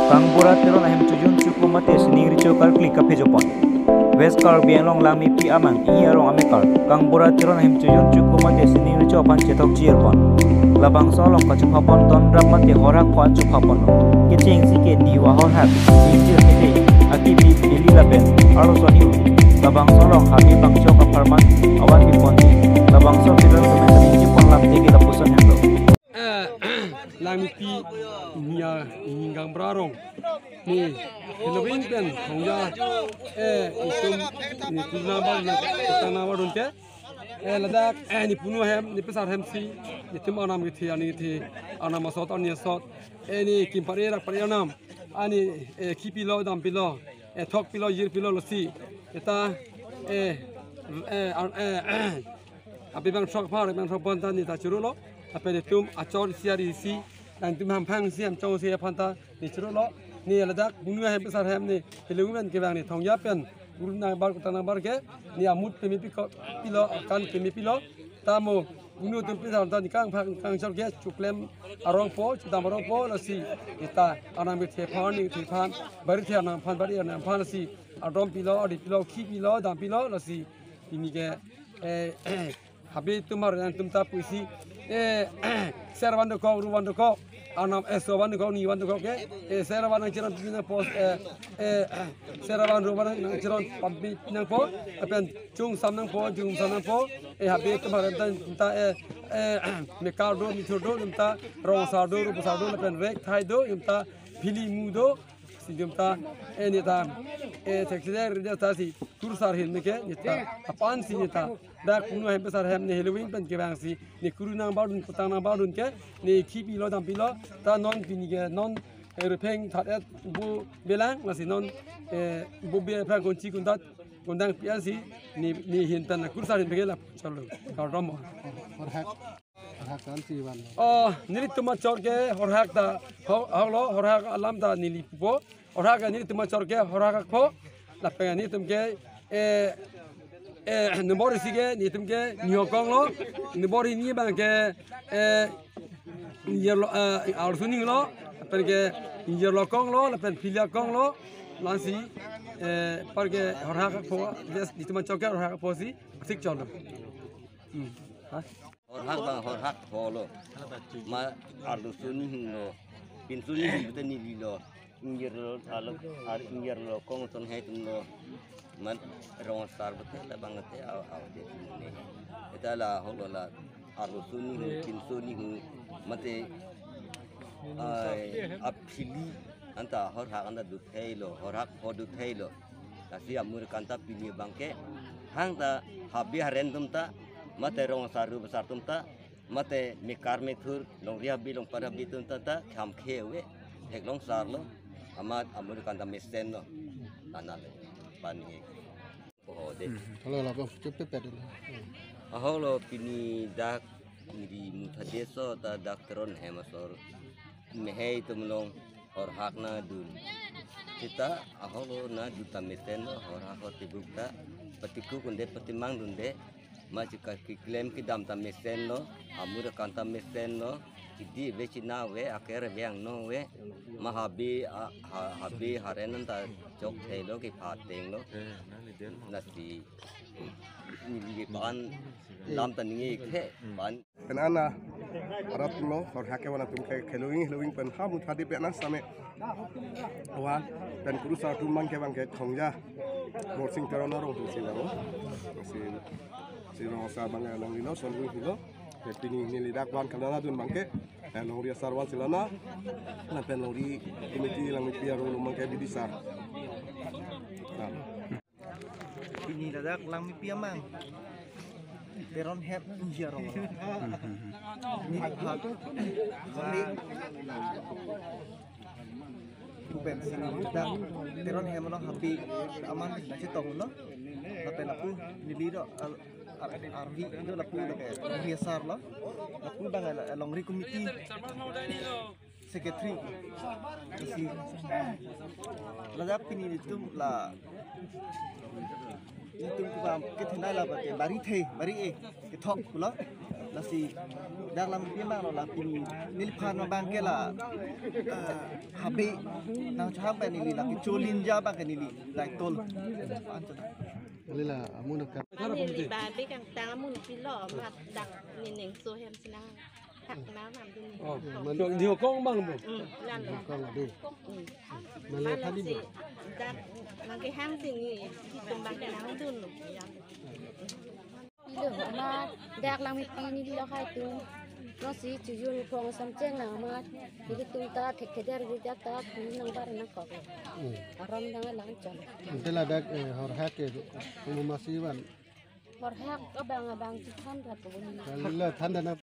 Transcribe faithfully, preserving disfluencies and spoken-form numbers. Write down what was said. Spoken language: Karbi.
Kangbura Teron ahem chojun choko mate sining recho karkli kaphejopon. West Karbi Anglong Langmepi amang, ingi arong amekar. Kangbura Teron ahem chojun choko mate sining recho aphan chethok chirpon. Labangso along kachophapon donrap mate horhak pho achophapon. Kechengsi ke niwa horhak, sijir kete, akibi bili lapen arloso niwa. Labangso along habi bangso kapharman avan bipon. Labangso bilang kemen chipon lam teke lapuson henlo. Eh, Langmepi nia Kangbura arong. Ne Halloween pen thongja, eh, itum ne kurna ba ne kutang na ba dun ke. Eh, ladak, eh, ne punu hem, ne pesar hem si, netum arnam kethe, arni kethe, arnam asot, arni asot. Eh, ne kim pare rak pare arnam. Arni, eh, khipilo, dampilo, eh, thokpilo, jirpilo, lasi. Eta, eh, eh, ar-, eh, abibang sok par, bang sok pon ta ne ta churu lo. Ape netum achor siari si, nangtum hamphang si, hamchong si aphan ta ne churu lo. Ne ladak punu hem pesar hem ne Halloween kevang ne thongja pen kurna bar kutang na bar ke, ne amut peme piko, pilo, kan peme pilo. Tamo punu atum pesar ta ne kangphang kangchor ke chuklem arong po, chudam arong po, lasi. Eta arnam kethe aphan, ne kethe aphan, bari the arnam aphan, bari arnam aphan lasi. Adom pilo, adi pilo, khipilo, dampilo, lasi. Pini ke, eh, habe tumar nangtum ta pusi, eh, ser van dokok, ru van dokok, arnam eso van dokok, ni van dokok ke, eh, ser van nangchiron pini nangpo, eh, eh, ser van ru van nangchiron pampi nangpo, apen chungsam nangpo, chungsam nangpo, eh, habe tumar ta, ta, eh, eh, mekar do, mithur do, ta rong asar do, rup asar do, lapen rek thai do, ta phili mu do, si jum ta, eh, ne ta, eh, thek si de, re de ta si, kurusar hin ne ke, ne ta, aphan si ne ta, dak punu hem pesar hem ne Halloween pen kevang si, ne kuru nang bardun, kutang nang bardun ke, ne khipilo, dampilo, ta non pini ke, non, eh, rupeng that et bu belang, lasi non, eh, bu be pha konchi kundat, kundang pia si, ne, ne hin pen kurusar hin pegela, chalo, kardom. Horhak. Horhak kan si van. Oh, nelitum achor ke horhak ta, ho-, holo, horhak alam ta neli pupo. Horhak nelitum achor ke horhak pho. Lapen nelitum ke, eh, eh, nombor isi ke, nelitum ke niho kong lo. Nombor hini abang ke, eh, ingjir lo, eh, arloso ning lo. Lapen ke ingjir lo kong lo, lapen phili akong lo. Lasi, eh, par ke horhak pho, yes, nelitum achor ke horhak pho si, sik cholo. Hmm. Ha? Horhak bang horhak pho lo. Ma arloso ning lo. Pinso ning lo te neli lo. Ingjir lo, alo, ar ingjir lo, kong ton hai tum lo. Ma rong asar bete labang te aw, aw de ne. Eta la holo la arloso ning, pinso ning, mate, ai, aphili, anta horhak anta dut hai lo, horhak pho dut hai lo. Lasi amur kanta pini abang ke, hang ta habe haren tum ta, mate rong asar ru asar tum ta, mate mekar methur, longri habe longpar habe tum ta, ta, kham khe ave, theklong sar lo, amat amur kanta mesen lo, nana le, pani. Oho de. Hmm. Holo, holo, kok, chup, chup, pet dulu. Hmm. Aholo, pini dak, iri mutha deso ta dak Teron hem asor. Mehei tum long horhak nangdun. Sita aholo nangdun ta mesen lo, horhak ho tibuk ta. Patiku kunde, patimang dunde. Ma chika keklem kedam ta mesen lo, amur akan ta mesen lo. Kidi ave, china ave, aker ave, angno ave. Ma habe, a, ha, habe haren anta chok thei lo, kepha ateng lo. Lasi neli ke pan lam ta ningje ke pan. Pen ana arat lo, horhak ke van atum ke Halloween, Halloween pen ha mutha di pen na same. Wa pen kurusar atum abang ke abang ke thongja. Morsing Teron arong si lo. Si, si rong asar abang ke nangli lo, son lo. Pini neli dak van kala nangdun abang ke, eh, longri asar van si lo na. Lapen longri committee Langmepi arong lo abang ke bidisar. Nah. Pini ladak Langmepi amang. Teron hem ingjir arong. Neli phat. Neli. Kupen sini kita Teron hem lo, habe aman nangchetong lo. Lapen lapu neli do, al-, ar-, arvi do lapu lo ke, longri asar lo. Lapu abang la, longri committee secretary. Isi. Ladak pini nelitum la, nelitum kuba kethenei la bate bari the, bari e, kethok pulo. Si dak lam pi mang lo la pini neliphan abang ke la, eh, habe nangchehang pen neli la kecho linja abang ke neli la tol. Anchot. Lila amun ka. Ani li ba be kangtang amun pilo mat dak nening so hem sinang hak na nam dun ni. Oh, man- Jok diho kong bang bu. Hmm, lan lo. Kong adu. Hmm. Male Malam thali si bu. Dak nangkehang si ni hitung bang kenang dun lo. Ya. Pilo amat dak lang mipini lo hai tum. Nosi chujun phong samcheng lang amat. Nelitum ta thek teder ri dak ta pini nang bar nangkok. Hmm. Aron dang lang chon. Ante ladak, eh, horhak ke, pumasi van. Horhak abang abang chithan ra ko boni. Kali la than dana.